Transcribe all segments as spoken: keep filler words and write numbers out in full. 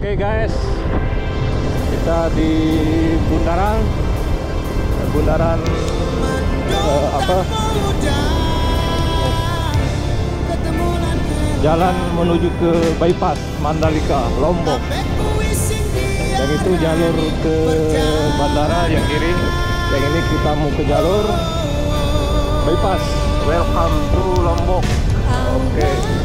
Oke guys, kita di bundaran, bundaran eh, apa? Jalan menuju ke bypass Mandalika, Lombok. Yang itu jalur ke bandara, yang kiri, yang ini kita mau ke jalur bypass. Welcome to Lombok. Oke.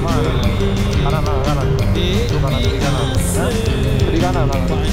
Kanan, kanan, kanan. Itu kanan, kiri kanan. Hah? Kiri kanan, kanan.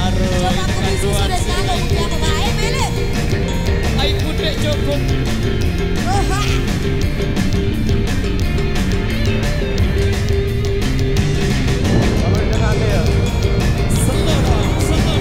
Aduh, coba aku bisa sudah sekarang mau pakai apa bae, Mele? Ai putri cukup. Wah. Kalau ini nanti ya. Setara, setara.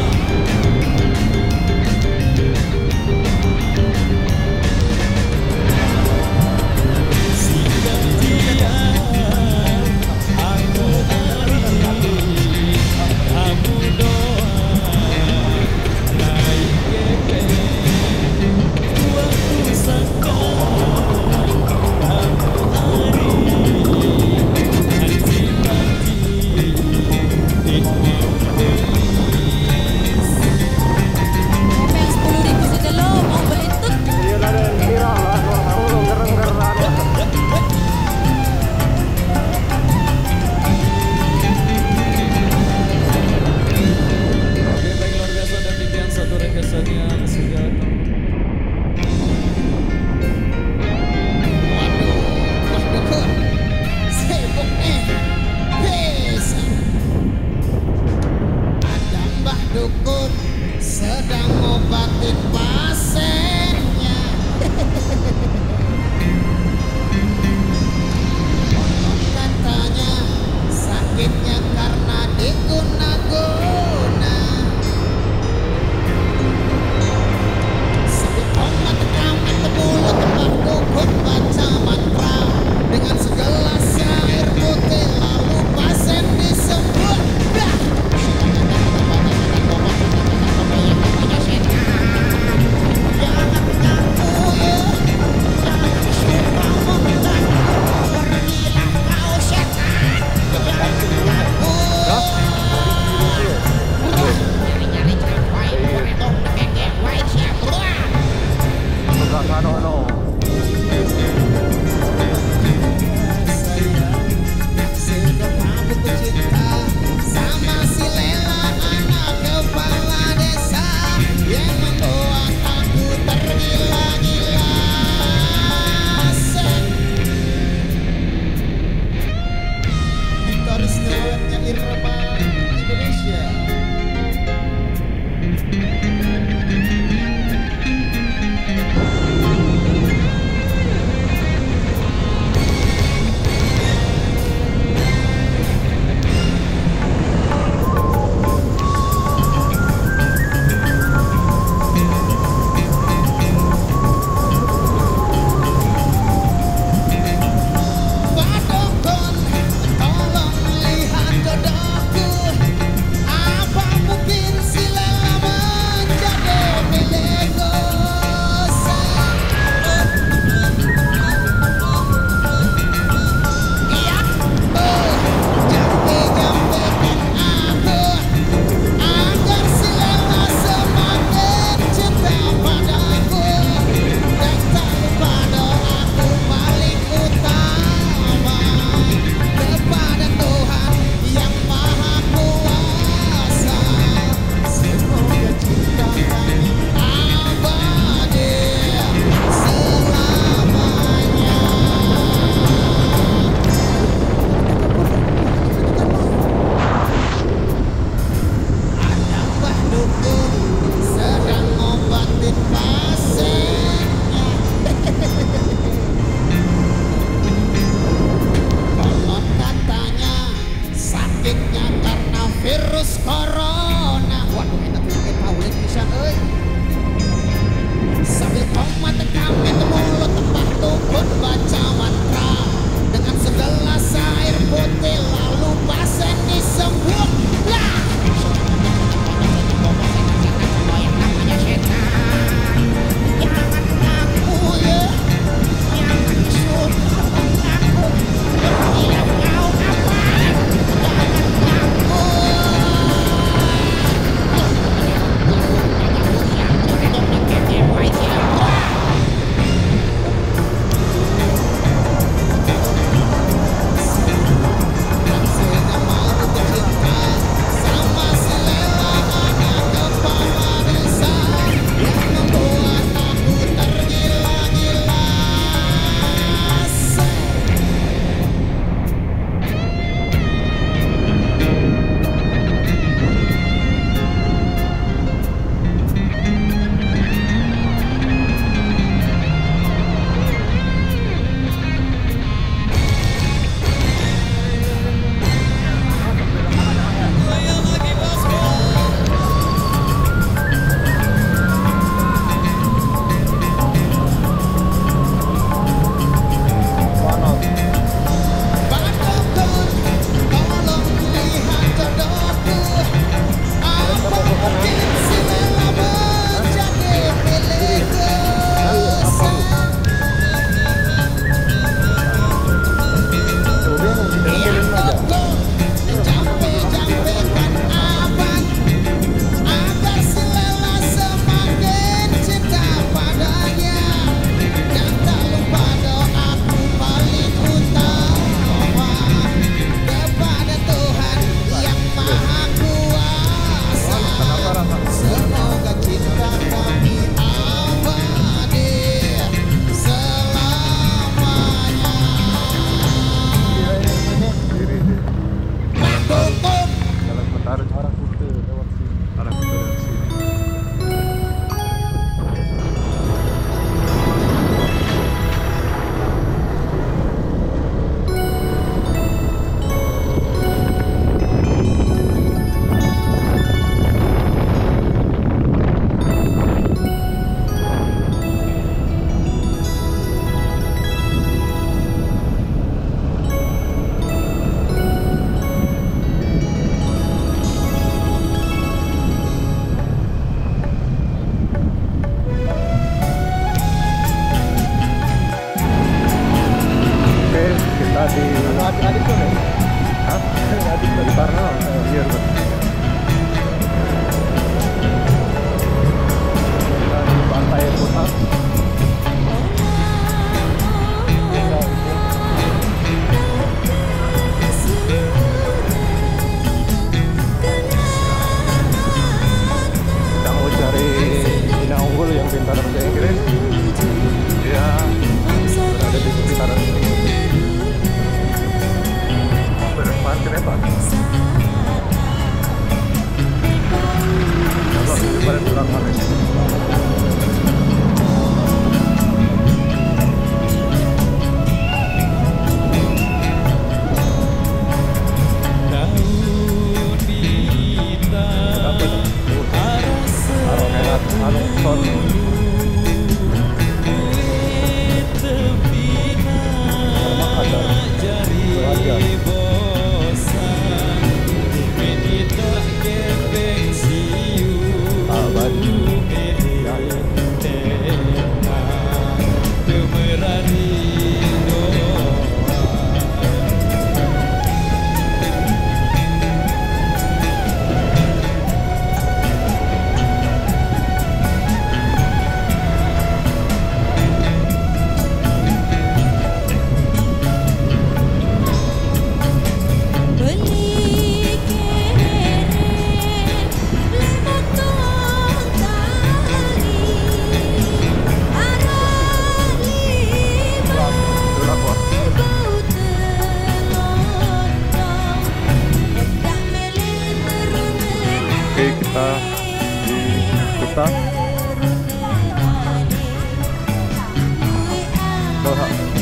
Oke, baik, luar biasa dan impian satu requestannya sudah. Waduh, wah, dukun. Sibuk nih. Bisa. Ada Mbah Dukun sedang ngobatin pasiennya. Konon katanya sakitnya karena diguna-guna. Sebut omat, kamet, mulut, Mbah Dukun baca mantra. Dengan segelas air putih lalu pasien disembuh. Dah. Sama si Lela, anak kepala desa yang membuat aku tergila-gila. Gitaris ngewetnya Irama Indonesia.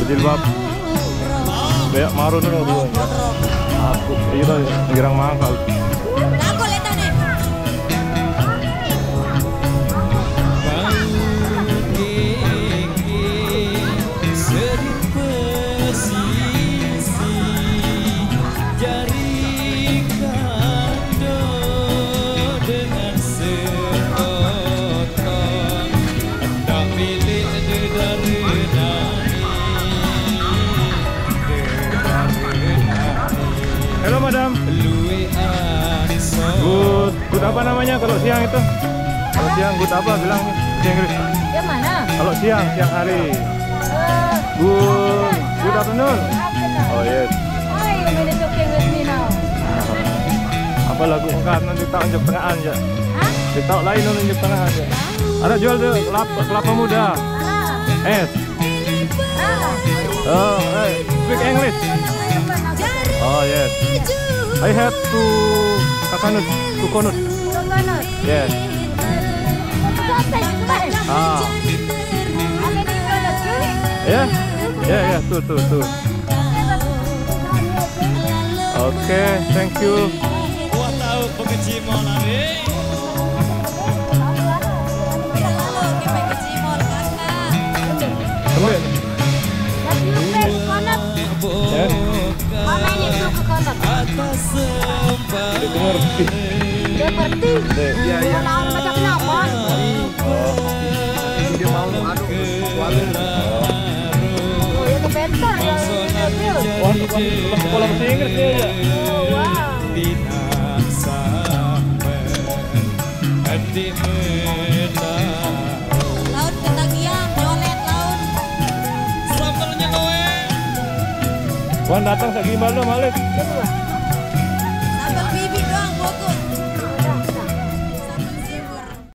Jilbab. Kayak marun loh dua. Aku itu girang mangkal. Hello, madam. Good, good apa namanya kalau siang itu? Kalau siang good apa bilang bahasa Inggris? Yang mana? Kalau siang, siang hari. Eh, good, good afternoon. Afternoon. Oh, yes. Why you really talking with me now? Apa lagu engkau nanti tak unjuk tengah aja? Hah? Kita lain unjuk tengah aja. Ada jual deh kelapa, kelapa muda. Ah. Es. Ah. Oh, hey, speak English. Oh, yes. I have two coconut, coconut. Coconut. Yes. Ah. Yeah? Yeah, yeah, two, two, two. Okay, thank you. Wah, tahu pengen cimol, Ari. Ambil. Ya. Tidak dengar. Dia ngerti. Iya, iya. Orang-orang macam kenapa? Oh. Dia mau anu, suami. Oh, ya, ke bentar, ya, ya, ya. Oh, sekolah, sekolah bahasa Inggris dia, ya? Oh, wow. Laun ketagihan, nyolet, laun. Wan datang sa gimbal lo, Malik.